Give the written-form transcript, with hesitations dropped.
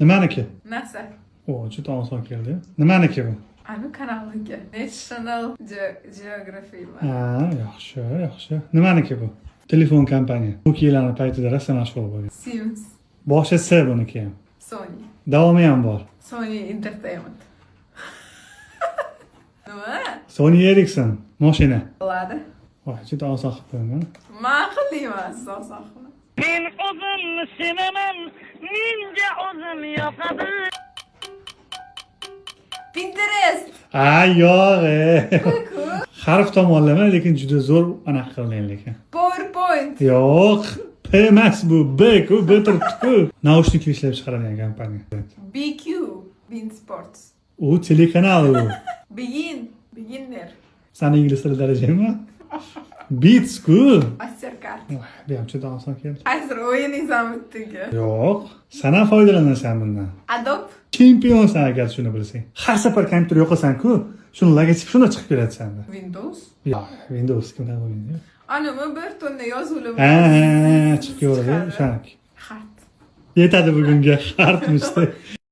Nimaniki? NASA. O, juda oson keldi. Nimaniki bu? Ani kanalniki. National Geography mi? Ha, yaxshi, yaxshi. Nimaniki bu? Telefon kompaniya. Nokia'larni paytida rosa mashhur bo'lgan. Sims. Boshi S buniki ham. Sony. Davomi ham bor. Sony Entertainment. Nima? Sony Ericsson mashina. Lada. Voy, juda oson qilib qo'yman. Man qilmayman, siz oson qiling. Men o'zimni sevaman, menga o'zim yoqadi. Pinterest. Ha, yo'q. E. Ku. Harf tomonlama, lekin juda zo'r anaqa qilgan lekin. PowerPoint. Yo'q, P emas bu, B ku, B turibdi-ku. Naushnik ishlab chiqaradigan kompaniya. BQ. Bein Sports. U telekanal u. Begin. Beginner. Sani ingliz tili darajangmi? Beats-ku. Mastercard. Voy, bu ham juda oson keldi. Hozir o'yiningiz ham bitdiki. Yo'q, san ham foydalanasan bundan. Adobe. Chempionsan agar shuni bilsang. Har safar kompyuter yoqasan-ku, shuni logotip shunda chiqib keladi sanda. Windows. Yo'q, Windows kimdan bo'lmaydi. Animi bir tonna yozuvli. Ha, chiqib ko'radi, o'shaniki. Hard. Yetadi bugunga, hardmishdi.